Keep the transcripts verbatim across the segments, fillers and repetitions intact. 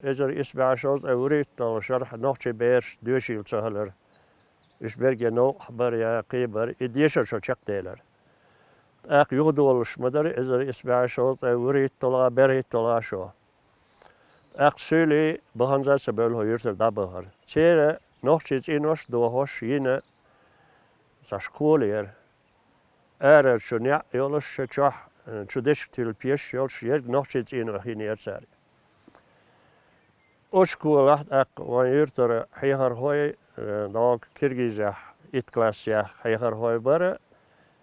Эзар исс бӀе шовзткъе вуьрхӀитталгӀа шарахь нохчий бераш доьшийла ца хилар. Уьш берриге новкъахь бар я кхин бар, и дешар шо чекхделар. ТӀаккха юхадолалуш ма дара эзар исс бӀе шовзткъе вуьрхӀитталгӀа, берхӀитталгӀа шо. ТӀаккха суьйлий баханза а ца бевлла хӀокху юьртара дӀабахара. Церан нохчийн цӀенош а дохош йина цхьа школа яра. Арара чу неӀ йолуш, чохь, э, чу дечиг туьллу пеш йолуш, ерг нохчийн цӀенойх йинера цара. Оцу школехь тӀаккха вайн юьртара хьехархой, э, догӀу Киргизехь итт класс яьхна хьехархой бара,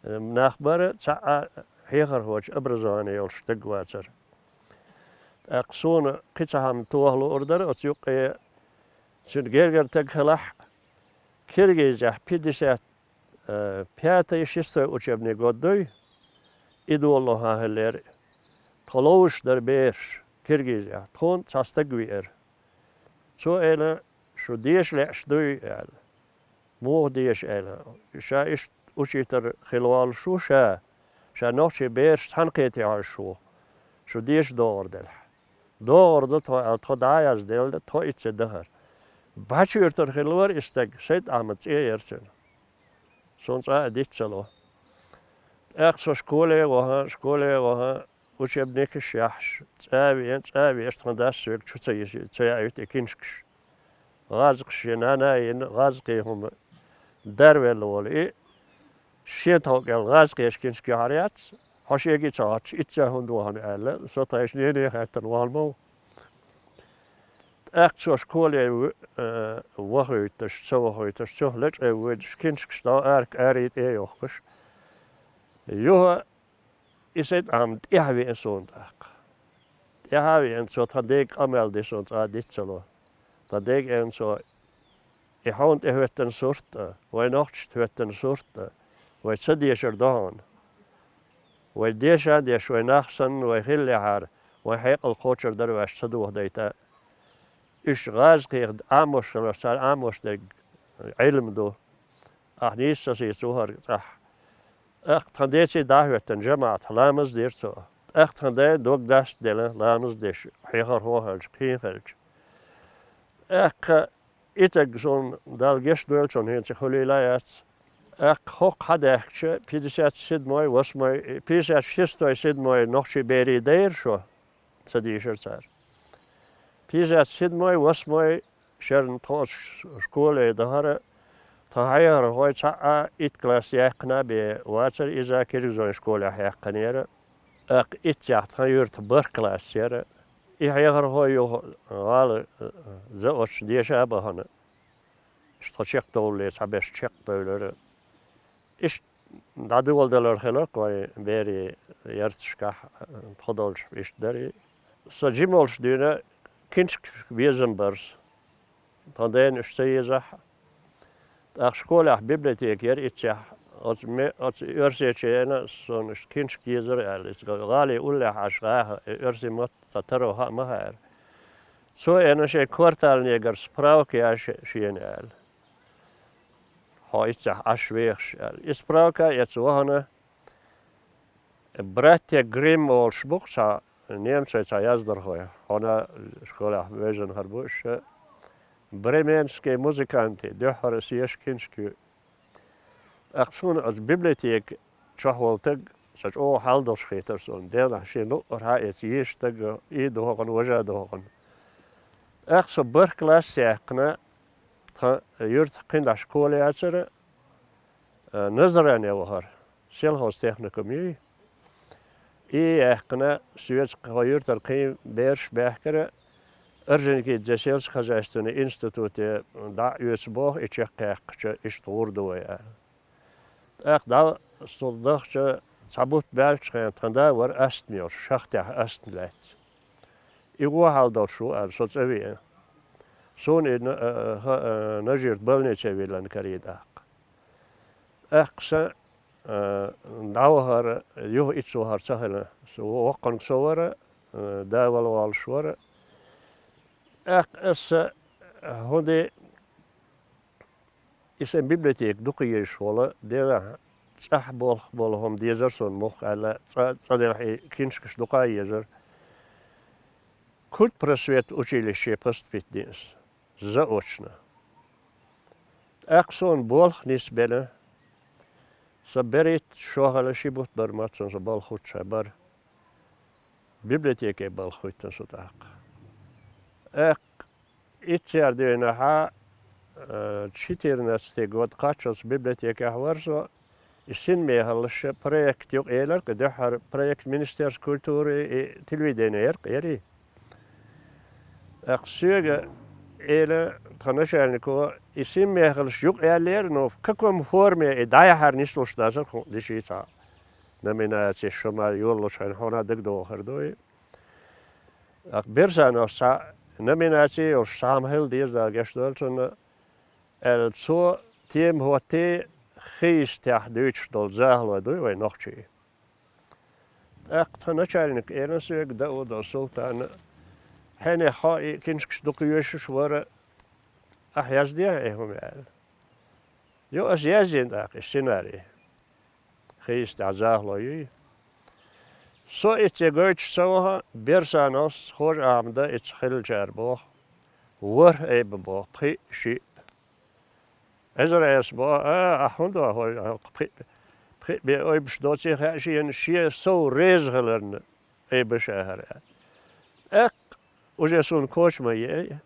э, нах бара, цхьа а хьехархочун образование йолуш стаг вацара. ТӀаккха суна кхин цхьа хӀума тоха луур дара оцу юккъе, цуьнан гергара стаг хилахь, Киргизехь пятьдесят, э, пятый, шестой учебный год дуй, и долалуш хьан хиллера, тхо ловзуш дара бераш Киргизехь, тхуна цхьа стаг веара. Цо элира, шу деша лаьаш дуй, аьлла. Муха деша аьлла. Ша иштта учитель хила воллуш ву ша, ша нохчийн бераш цхьаьна кхетий хьожуш ву, шу деша догӀур делахь. ДогӀур ду тхо аьлла, тхо дӀа а язделла, тхо итт цӀе дахара. БӀачу-Юьртара хилла вара и стаг, СайдӀахьмад цӀе яра цуьнан. Суна цкъа а диц ца ло. ТӀаккха со школе а вахана, школе а вахана, учебникаш а яхьаш, цӀа а веана, цӀа а веана, тхан дас соьга чу ца йиси-, ца яийта и киншкаш. ГӀазкхаша шен нана а йина, гӀазкхийн хӀума дарвелла волу и, шен тхов кӀел гӀазкхеша киншка яхьар яц, хьо шега а ца хоттуш, итт цӀа хӀунда вахана аьлла, со тхайшинна нене а хаьттина вахана ма ву. ТӀаккха со школе ву-, э, вахуьйтуш, ца вахуьйтуш, цунах лечкъе воьдуш, киншкаш дӀа арка аре тӀе а йохкуш, юха и СайдӀахьмад тӀаьхьа веана суна тӀаккха. ТӀаьхьа а веана, цо тхан дега къамел дина суна, цкъа а диц ца ло. Тхан дега аьлла цо: «И хьуна тӀехӀоьттина сурт а, вай нохчашна хӀоьттина сурт а, вай ца дешар ду хьуна. Вай деша а деш, вай нах санна вай хиллехьара, вайн хьекъал кхочур дара ваьш ца дохадайта. Уьш гӀазкхех Ӏамош хиларх, цара Ӏамош дерг Ӏилма ду. Ахь нийса ца сийца ву хӀара цӀахь». ТӀаккха тхан деций дӀа а хӀоьттина жамаӀатах ламаз а дира цо. ТӀаккха тхан ден дог даста а делла, ламаз а деш, хьехархо а хилча, кхин а хилча. ТӀаккха и стаг суна Далла гечдойла, цунна хӀинца хуьлийла а яц. ТӀаккха хӀокху схьадаьхкича, пятьдесят седьмой, восьмой, пятьдесят шестой, седьмой нохчий берийн дайра шо, ца дийшира цара. Пятьдесят седьмой, восьмой шерна тхо оцу школе дахара, тхан хьехархой цхьа а итт класс яьккхина а бен вацара, иза Киргизойн школехь яьккхинера. ТӀаккха итт цӀехь тхан юьртахь бархӀ класс яра. И хьехархой юха гӀала, э, за оцу деша а бахана, тхо чекхдовлале цхьаберш чекхдевлира. Иштта дӀадоладелар хиларх вайн берийн ярташкахь, тхо долчу иштта дарий. Со жима волчу дуьйна киншкаш безам бара. Тхан дена уьш ца езахь а. ТӀаккха школехь библиотека яра итт цӀехь. Оцу ме-, оцу оьрсичо суна уьш киншка езара аьлла, иза гӀалин уллехь Ӏаш гӀаха, и оьрсийн мотт цхьа таро хаа ма хаьара. Цо аьлла, шайн квартальнегара справка яш шена аьлла. Хьо итт цӀехь Ӏаш вехаш аьлла. И справка а эцна вахана, братья Гримм олуш бу-кх цхьа немцойн цхьа яздархой, хьуна школехь вевзина хир бу уьш, «Бременские музыканты», дуьххьара сеша киншка ю. ТӀаккха суна оцу библиотека чохь волу стаг сан чӀогӀа хьал долуш хийтара суна, денахь шен луъурхьа а эца, еша стаг, и дохана, важа дохана. ТӀаккха со бархӀ класс яьккхина, тхан юьртахь кхин дӀа школа яцара, э, Назране вахара, сельхозтехникум юй. И яьккхина, соьца тхан юьртара кхин бераш баьхкира, Орджоникидзе сельскохозяйственный институте дӀа а оьцу боху, и чекхъяьккхича, иштта гӀур ду вай аьлла. ТӀаккха дӀа со дахча, цхьа бутт баьллачу хенахь тхан да вара астма йолуш, шахтехь астма лаьцна. И вон хьал долуш ву аьлла, со цӀа веана. Суна и на-, а, ха-, а, Нажирта больнице виллина карий тӀаккха. ТӀаккха сан, а, дӀавахара, юха итт цӀа вахар ца хилла. Со воккханиг со вара, а, да вала воллуш вара. ТӀаккха аса, а, хӀун де, и сан библиотека дукха езаш волу, дера цӀахь болх болу хӀума дезара суна муха аьлла, цӀа, цӀа делахь и киншкаш дукха а езара. культпросвет училище поступить дина ас заочно. ТӀаккха суна болх нисбелла, сан берхӀитта шо хилла, ши бутт бар мацан со балха хӀуттуш бара. Библиотеке балха хӀуьттуна со тӀаккха. ТӀаккха итт шера дуьйна хьа, э, четырнадцатый год кхаччалц библиотекехь вара со, и синмехаллаш проект юкъа элира-кх, дуьххьара проект Министерство культуры и телевидения яра-кх, яра. ТӀаккха соьга элира тхан начальнико, и синмехаллаш юкъа яьллера, но в каком форме и дӀаяхьар нислуш дацара-кх хӀун деши цхьа. Номинацеш шо ма йоллучу хьайна хьуна дагадогӀу хир ду и. ТӀаккха Берсановс цхьа номинаци йолуш цхьа хӀума хила деза, Дала гечдойла цунна, аьлла, цо тема хӀоттий хи йистехь дуьйцуш долу захало дуй вай нохчий. ТӀаккха тхан начальник элира соьга, Даудов Султана: «Хьенех хьо и киншкаш дукха йоьшуш вара, ахь яздехьа и хӀума?» аьлла. Йо, ас яздина тӀаккха и сценарий. Хи йистехь захало юй. Со итт шера гойтуш ца ваха, Берсановс, Хож-Ахьмада, итт шера хиллачара боху, ворхӀ айба боху, пхиъ, шиъ. Эзар эс боху, а, ахь хӀун до, Хож-Ахьмад, пхиъ, пхиъ бен айбаш доций хаьа шена, шен сов реза хиларна айбаш ахьара. ТӀаккха уже суна коча ма еа.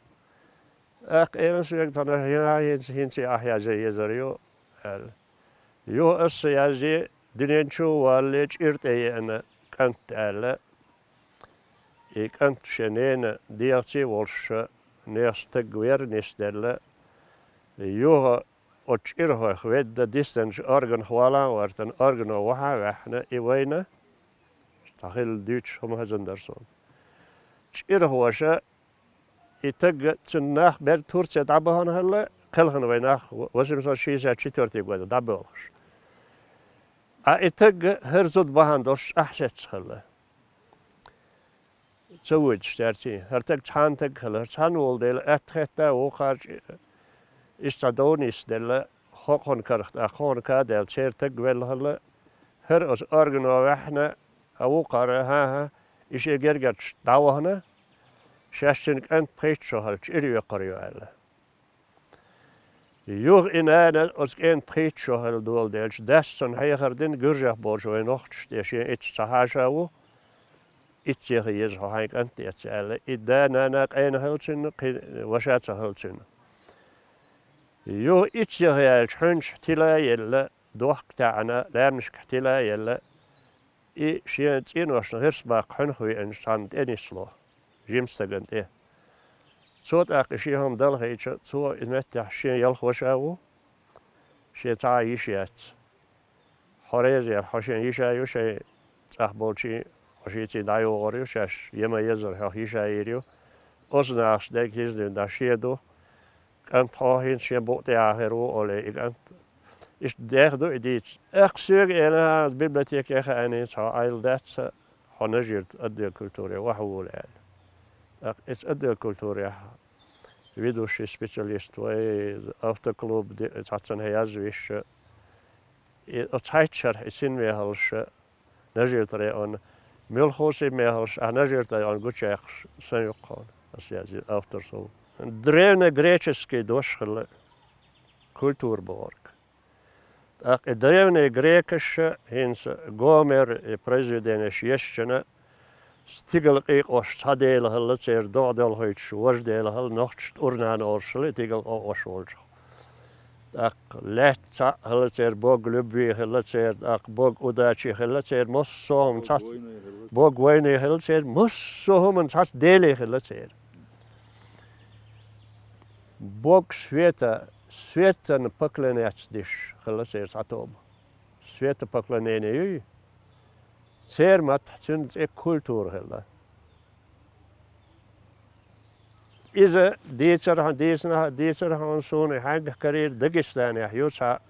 ТӀаккха элира соьга тхан начальнико, хӀинца, хӀинца ахь язъян езар ю, аьлла. Юха аса язъе, дуьнен чу а валле, чӀир тӀе еана кӀант аьлла. И кӀант шен ненан дегӀаца а волуш, нехан стаг вер нисделла. Юха оцу чӀирхойх ведда, дисденначу органах вала а гӀоьртина, органо вахьа а ваьхьна, и вайна, цхьа хилла дуьйцуш хӀума хезна дара суна. ЧӀирхоша и таг, цуьнан нах бер Турце дӀабахана хилла, кхелхина вай нах восемьсот шестьдесят четвёртый года дӀабоьлхуш. Ткъа и таг хӀара зуда бахьана долуш чӀахь сецна хилла. Ца воьдуш цаьрций. ХӀара таг цхьана таг хилла, хӀара цхьаьна волу дела, атта хетта а вукхарчу, иза цхьа дов нисделла, хӀокхунна карахь тӀаккха кхунна ка а даьлла, церан таг велла хилла, хӀара оцу органо ваьхьна, а вукхара, хӀан-хӀа, и шен гергарчу дӀавахана, шаьш цуьнан кӀант пхийтта шо хилча, чӀир йоьккхур ю аьлла. Юха и нана оцу кӀентан пхийтта шо хилла доладелча, дас цунна хьехар дина, гуьржехь болчу вайн нохчашна тӀе шен итт шера ца хьаша ву, итт шера еза хьо хьайн кӀант эца аьлла. И да-нана къена хилла цуьнан, кхин ваша ца хилла цуьнан. Юха итт шера яьлча хьуьнчахь тила а елла, дохка таьӀна, лаьмнашкахь тила а елла, и шен цӀеношна гӀирс баккха хьуьнах веанчу цхьанна тӀе нисло, жима стагана тӀе. Цо тӀаккха и шен хӀума далхийча, цо и меттехь шен ялх ваша а ву, шен цхьа а йиша яц. Хьо реза яра, хьо шен йиша ю, шайн цӀахь болчийн, хьо шийций дӀайогӀур ю, шаьш я ма-еззара хьох йиша йийр ю. Оцу нахаца дерг хӀинца дуьйна дӀа шен ду, кӀант хьо хӀинца шен букъа тӀехь хир ву олий и кӀант. Иштта деха ду и дийца. ТӀаккха соьга элира, библиотеке хаьий, хьо Ӏайла дац, хьо Нажирта отдел культуры вахьа волу аьлла. ТӀаккха иза отдел культурехь ведущий специалист вай, автоклуб де-, цхьаццанхьа язвеш, и оцу хьаьччархь и синмехаллаш Нажирта районна. Муьлхха синмехаллаш ахь Нажирта районна гучуяьккхаш сан ю-кх хьуна, аса язйина автор со ву. Древнегреческий дош хилла культура бохург. ТӀаккха и древний грекаша хӀинца Гомер и произведенеш ешчана, стигала къийкъош цхьа дела хилла церан, догӀа долхуьйтуш важа дела хилла, нохчашна тӀур-нана олуш хилла и стигала къийкъош волчух. ТӀаккха лаьтта цхьаъ хилла церан, бог любви хилла церан, тӀаккха бог удачи хилла церан, массо а хӀума цхьацца, бог войны хилла церан, массо а хӀуманна цхьацца дели хилла церан. Бог света, светана поклоняться деш хилла церан цхьа тоба. Светопоклонение юй, церан маттахь цуьнан цӀе культура хилла. Иза дийцар хьан, дийцина, дийцар хьуна суна, и хьаьнгахь карийра, Дагестанехь ю цхьа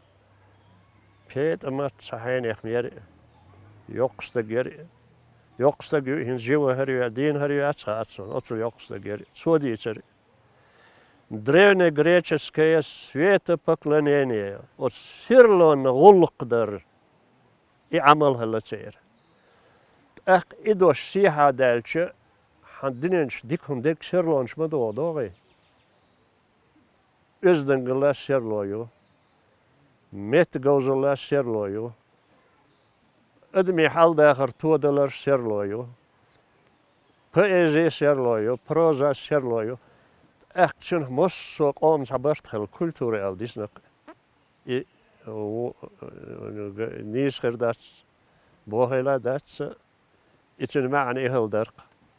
ПетӀамат цхьа хьенех ма яра, йоккха стаг яра. Йоккха стаг ю, хӀинца жима хӀара ю, дийна хӀара ю, аьцха аьлла суна, оцу йоккха стаг яра. Цо дийцар. Древнегреческое светопоклонение, оцу серлонна гӀуллакх дар, и Ӏамал хилла церан. ТӀаккха и дош сехьа даьлча, Хьан дуьнен чу дика хӀума дерг серлонаш ма догӀу, догӀий? Оьздангаллаш серло ю, меттаговзаллаш серло ю, адамий хьал-дахар тодаларш серло ю, поэзи серло ю, проза серло ю. ТӀаккха цунах массо а къоман цхьа барт хила, культура аьлла дисна-кх. И, у, нийса хир дац, бохийла дац, и цуьнан маьӀна и хила дар-кх.